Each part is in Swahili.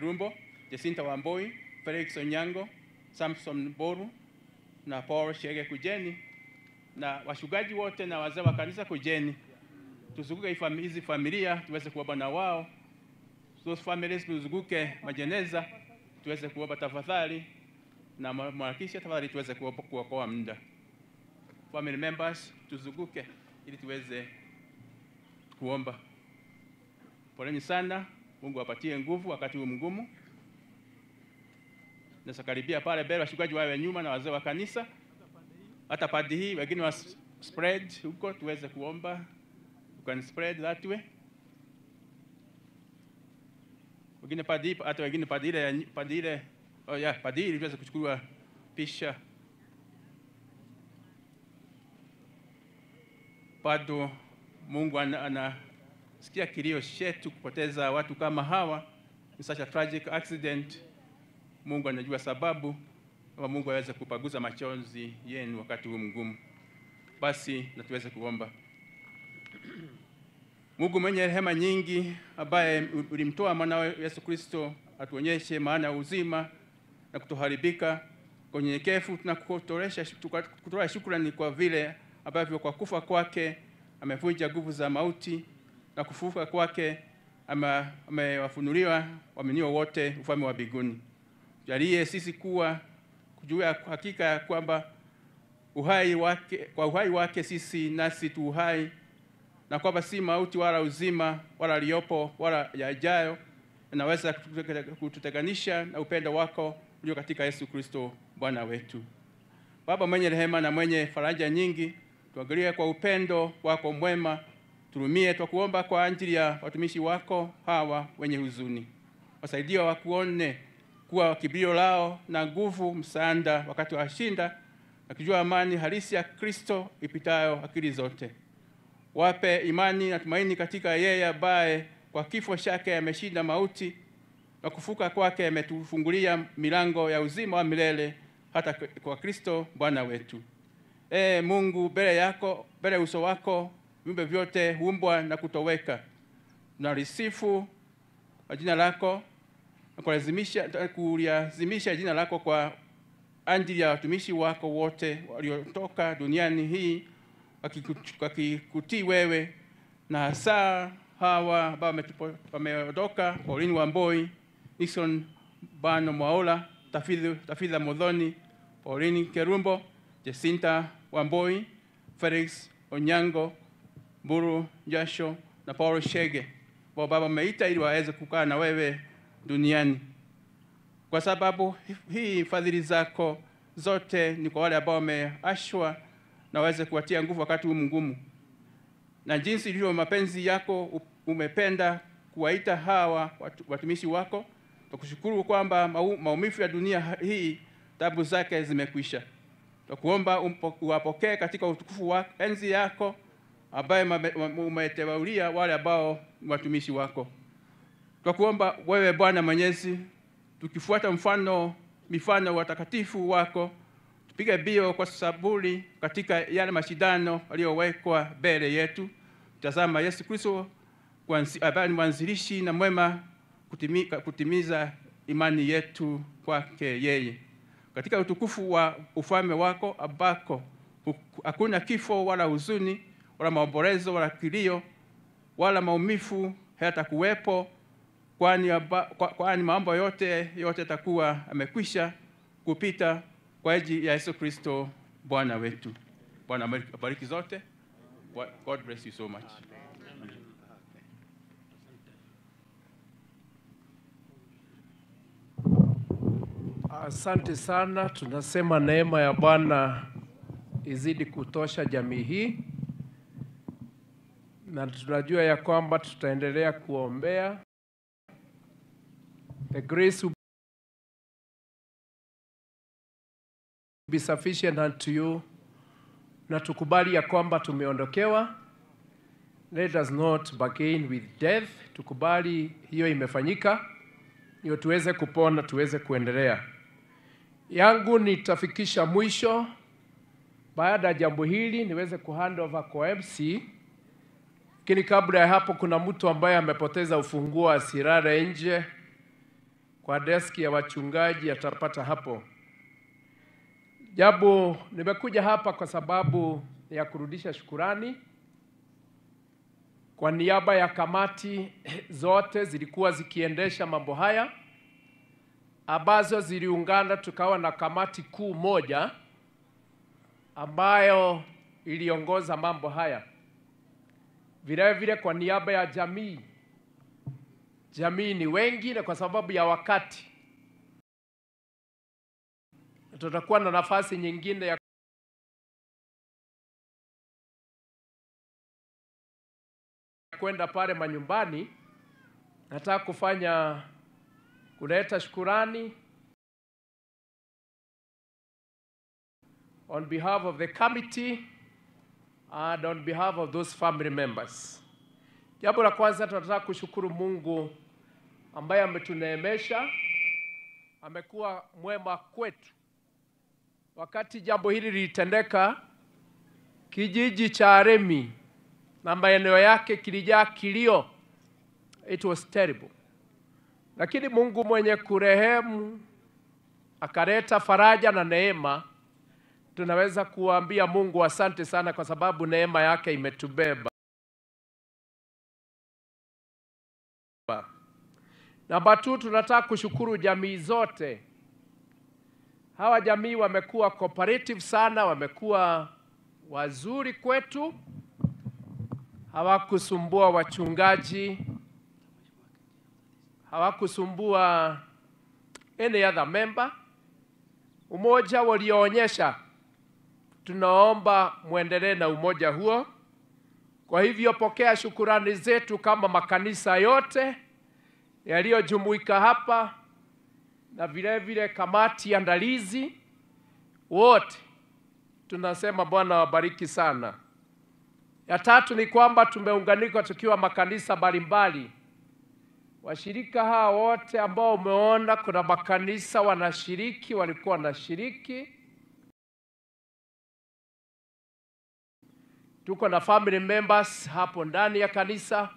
Kerumbo, Jacinta Wamboi, Felix Onyango, Samson Boru na Paul Shege, kujeni, na wachungaji wote na wazee wa kanisa, kujeni. Tuzunguke hizi familia tuweze kuomba na wao. Those families, tuzunguke majeneza tuweze kuomba tafadhali, na mwakisha tafadhali tuweze kuokoa muda. Family members, tuzunguke ili tuweze kuomba. Poleni sana, Mungu apatie nguvu wakati huu mgumu. Nasakaribia pale mbele, wachungaji wawe nyuma na wazee wa kanisa. Hata padi hii wengine wa spread huko tuweze kuomba. You can spread that way. Wengine padi, hata wengine padi ile, padi ile, oh yeah, padi ile tuweze kuchukua picha. Bado Mungu anasikia kilio chetu kupoteza watu kama hawa. In such a tragic accident, Mungu anajua sababu, na Mungu aweze kupaguza machozi yenu wakati huu mgumu. Basi na tuweze kuomba. Mungu mwenye rehema nyingi, ambaye ulimtoa mwana Yesu Kristo atuonyeshe maana ya uzima na kutoharibika, kwa unyenyekevu tunakutolea shukrani kwa vile ambavyo kwa kufa kwake amevunja nguvu za mauti, na kufufuka kwake amewafunuliwa waaminio wote ufalme wa mbinguni. Jalie sisi kuwa kujua hakika kwamba uhai wake, kwa uhai wake sisi nasi tu uhai, na kwamba si mauti wala uzima wala liyopo wala yajayo yanaweza kututenganisha na upendo wako ulio katika Yesu Kristo Bwana wetu. Baba mwenye rehema na mwenye faraja nyingi, tuangalie kwa upendo wako mwema, turumie, twakuomba kwa ajili ya watumishi wako hawa wenye huzuni. Wasaidie wakuone kuwa kimbilio lao na nguvu msaada wakati wa shinda, na kujua amani halisi ya Kristo ipitayo akili zote. Wape imani na tumaini katika yeye ambaye kwa kifo chake ameshinda mauti, na kufuka kwake ametufungulia milango ya uzima wa milele hata kwa Kristo Bwana wetu. Mungu, mbele yako, mbele uso wako viumbe vyote huumbwa na kutoweka. Tunalisifu kwa jina lako na kuliazimisha jina lako kwa ajili ya watumishi wako wote waliotoka duniani hii wakikutii wewe, na hasa hawa ambao wameondoka: Pauline Wamboi, Nixon Bano Mwaola, Tafidha Modhoni, Pauline Kerumbo, Jacinta Wamboi, Felix Onyango, Mburu Jasho na Paul Shege. Baba wameita ili waweze kukaa na wewe duniani. Kwa sababu hii fadhili zako zote ni kwa wale ambao wameashwa, na waweze kuwatia nguvu wakati huu mgumu. Na jinsi ilivyo mapenzi yako umependa kuwaita hawa watumishi wako, tukushukuru kwamba maumivu ya dunia hii tabu zake zimekwisha. Tukuomba uwapokee katika utukufu wa enzi yako ambaye umeteulia wale ambao watumishi wako. Tukuomba wewe Bwana Mwenyezi, tukifuata mifano watakatifu wako, tupige bio kwa saburi katika yale mashindano yaliyowekwa mbele yetu. Tazama Yesu Kristo ambaye ni mwanzilishi na mwema kutimiza imani yetu kwake yeye, katika utukufu wa ufalme wako ambako hakuna kifo wala huzuni wala maombolezo wala kilio wala maumivu hayatakuwepo, kwani mambo yote yatakuwa amekwisha kupita kwa ajili ya Yesu Kristo Bwana wetu. Bwana abariki zote. God bless you so much. Amen. Asante sana. Tunasema neema ya Bwana izidi kutosha jamii hii, na tunajua ya kwamba tutaendelea kuombea. The grace will be sufficient unto you, na tukubali ya kwamba tumeondokewa. Let us not bargain with death. Tukubali hiyo imefanyika, ndio tuweze kupona, tuweze kuendelea. Yangu nitafikisha mwisho. Baada ya jambo hili niweze kuhand over kwa MC. Lakini kabla ya hapo, kuna mtu ambaye amepoteza ufunguo asirare nje. kwa deski ya wachungaji atapata hapo. Jambo, nimekuja hapa kwa sababu ya kurudisha shukurani kwa niaba ya kamati zote zilikuwa zikiendesha mambo haya, ambazo ziliungana tukawa na kamati kuu moja ambayo iliongoza mambo haya. Vile vile kwa niaba ya jamii, jamii ni wengi, na kwa sababu ya wakati tutakuwa na nafasi nyingine ya kwenda pale manyumbani. Nataka kuleta shukurani on behalf of the committee and on behalf of those family members. Jambo la kwanza, tunataka kushukuru Mungu ambaye ametuneemesha, amekuwa mwema kwetu. Wakati jambo hili lilitendeka, kijiji cha Aremi na maeneo yake kilijaa kilio. It was terrible. Lakini Mungu mwenye kurehemu akaleta faraja na neema. Tunaweza kuambia Mungu asante sana kwa sababu neema yake imetubeba. Namba 2, tunataka kushukuru jamii zote. Hawa jamii wamekuwa cooperative sana, wamekuwa wazuri kwetu. Hawakusumbua wachungaji, hawakusumbua any other member. Umoja walioonyesha, tunaomba muendelee na umoja huo. Kwa hivyo pokea shukurani zetu kama makanisa yote yaliyojumuika hapa, na vile vile kamati andalizi wote, tunasema Bwana wabariki sana. Ya tatu ni kwamba tumeunganika tukiwa makanisa mbalimbali. Washirika hawa wote ambao umeona kuna makanisa wanashiriki, walikuwa wanashiriki. Tuko na family members hapo ndani ya kanisa,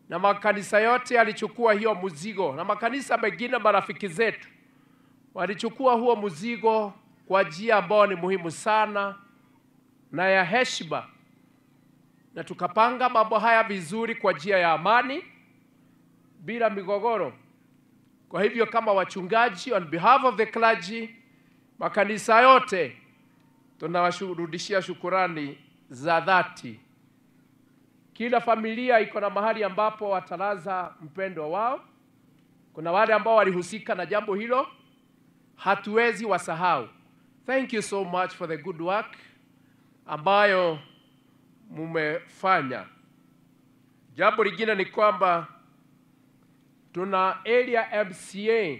na makanisa yote yalichukua hiyo mzigo, na makanisa mengine marafiki zetu walichukua huo mzigo kwa njia ambayo ni muhimu sana na ya heshima. Na tukapanga mambo haya vizuri kwa njia ya amani bila migogoro. Kwa hivyo kama wachungaji, on behalf of the clergy, makanisa yote tunawashurudishia shukurani za dhati. Kila familia iko na mahali ambapo watalaza mpendwa wao. Kuna wale ambao walihusika na jambo hilo, hatuwezi wasahau. Thank you so much for the good work ambayo mumefanya. Jambo lingine ni kwamba tuna area MCA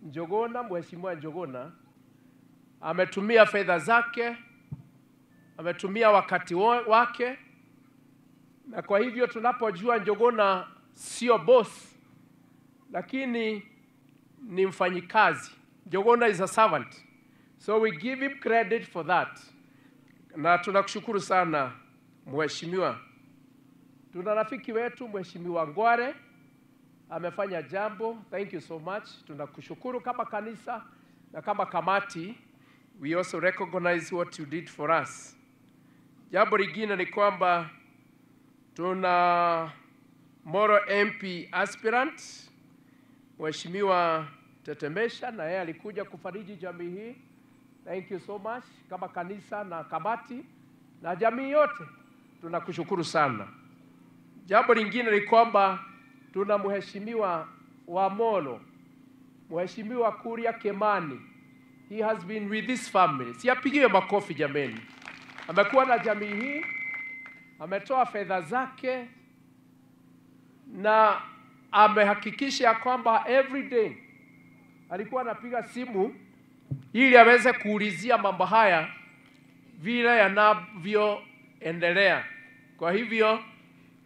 Njogona, Mheshimiwa Njogona ametumia fedha zake, ametumia wakati wake, na kwa hivyo tunapojua Njogona sio boss, lakini ni mfanyikazi. Njogona is a servant, so we give him credit for that. Na tunakushukuru sana Mheshimiwa. Tuna rafiki wetu Mheshimiwa Ngware amefanya jambo. Thank you so much. Tunakushukuru kama kanisa na kama kamati. We also recognize what you did for us. Jambo lingine ni kwamba tuna Moro MP aspirant Mheshimiwa Tetemesha, na yeye alikuja kufariji jamii hii. Thank you so much. Kama kanisa na kamati na jamii yote tunakushukuru sana. Jambo lingine ni kwamba tuna Mheshimiwa wa Molo, Mheshimiwa Kuria Kemani. He has been with this family. Siapigiwe makofi jameni. Amekuwa na jamii hii, ametoa fedha zake na amehakikisha kwamba every day alikuwa anapiga simu ili aweze kuulizia mambo haya vile yanavyoendelea. Kwa hivyo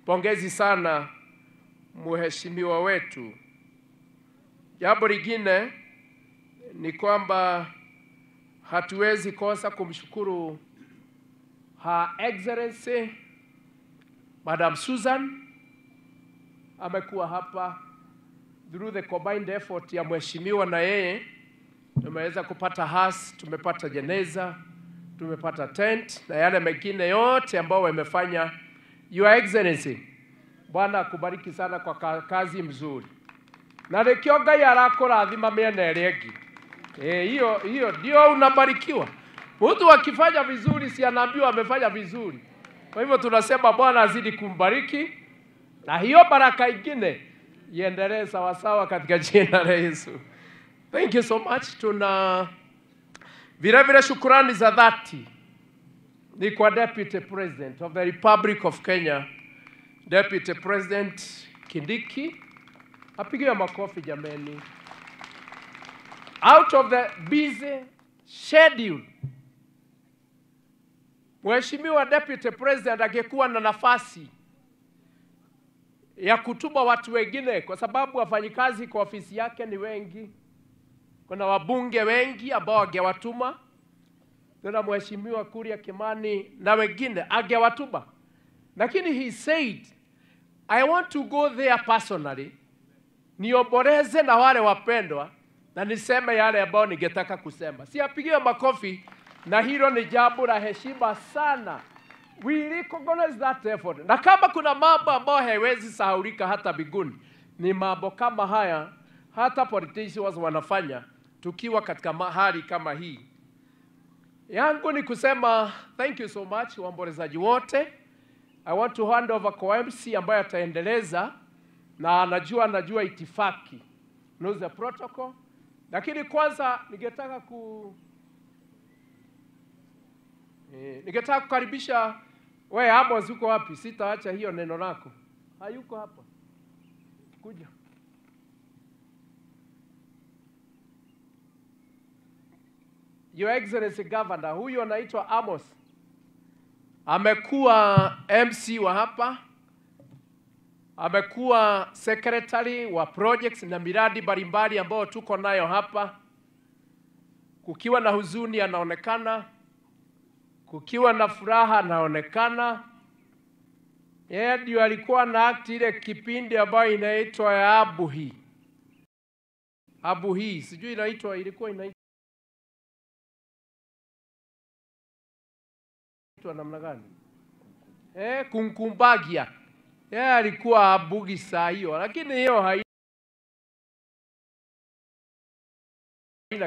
pongezi sana mheshimiwa wetu. Jambo lingine ni kwamba hatuwezi kosa kumshukuru Her Excellency Madam Susan. Amekuwa hapa. Through the combined effort ya mheshimiwa na yeye tumeweza kupata hearse, tumepata jeneza, tumepata tent na yale mengine yote ambao wamefanya. Your Excellency, Bwana akubariki sana kwa kazi mzuri. Na rĩkĩo Ngai arakũrathima mĩena ĩrĩa ĩngĩ. Hiyo hiyo ndio unabarikiwa. Mtu akifanya vizuri si anaambiwa amefanya vizuri. Kwa hivyo tunasema Bwana azidi kumbariki na hiyo baraka ingine iendelee sawasawa katika jina la Yesu. Thank you so much. Tuna vile vile shukurani za dhati ni kwa Deputy President of the Republic of Kenya, Deputy President Kindiki. Apigiwe makofi jameni. Out of the busy schedule, Mheshimiwa Deputy President angekuwa na nafasi ya kutuma watu wengine, kwa sababu wafanyikazi kwa ofisi yake ni wengi. Kuna wabunge wengi ambao angewatuma, tuna Mheshimiwa Kuria Kimani na wengine angewatuma, lakini he said, I want to go there personally, niomboleze na wale wapendwa na niseme yale ambayo ningetaka kusema. Si apigiwe makofi, na hilo ni jambo la heshima sana. We recognize that effort. Na kama kuna mambo ambayo haiwezi sahaulika hata mbinguni, ni mambo kama haya hata politicians wanafanya tukiwa katika mahali kama hii. Yangu ni kusema thank you so much waombolezaji wote. I want to hand over kwa MC ambaye ataendeleza na anajua itifaki, knows the protocol. Lakini kwanza ningetaka kukaribisha wewe Amos. Uko wapi? Sitaacha hiyo neno lako. Hayuko hapa. Kuja. Your Excellency Governor, huyu anaitwa Amos. Amekuwa MC wa hapa. Amekuwa secretary wa projects na miradi mbalimbali ambao tuko nayo hapa. Kukiwa na huzuni anaonekana, kukiwa na furaha anaonekana. Yeye ndio alikuwa na act ile kipindi ambayo inaitwa ya Abuhi. Abuhi, sijui inaitwa, ilikuwa inaitwa namna gani? Kunkumbagia. Yeye alikuwa abugi saa hiyo, lakini hiyo haina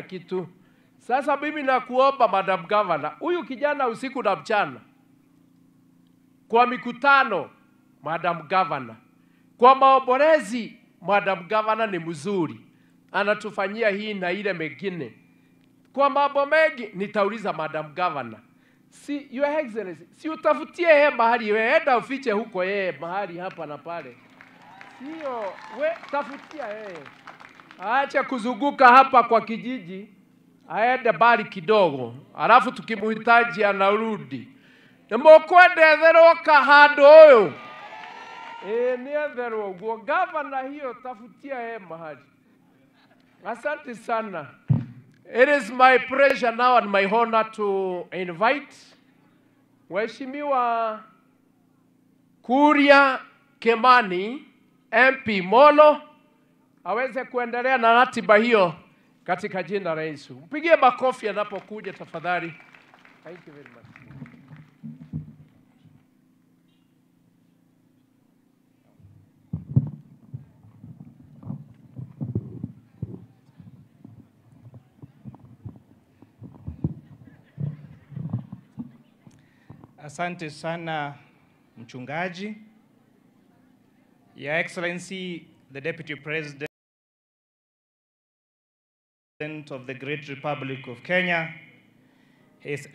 kitu. Sasa mimi nakuomba Madam Governor, huyu kijana usiku na mchana kwa mikutano, Madam Governor, kwa maombolezi, Madam Governor ni mzuri, anatufanyia hii na ile mengine. Kwa mambo mengi nitauliza Madam Governor. Si Your Excellency, si utafutie yeye mahali, wewe enda ufiche huko yeye mahali hapa na pale. Sio, we tafutia yeye. Acha kuzunguka hapa kwa kijiji, aende bali kidogo, alafu tukimhitaji anarudi. Nĩmũkwendetherwo kahandũ ũyũ. Nĩetherwo ũguo. Governor hiyo tafutia yeye mahali. Asante sana. It is my pleasure now and my honor to invite Mheshimiwa Kuria Kimani, MP Molo, aweze kuendelea na ratiba hiyo katika jina la Yesu. Mpigie makofi anapokuja tafadhali. Thank you very much. Asante sana mchungaji. Your Excellency, the Deputy President of the Great Republic of Kenya, His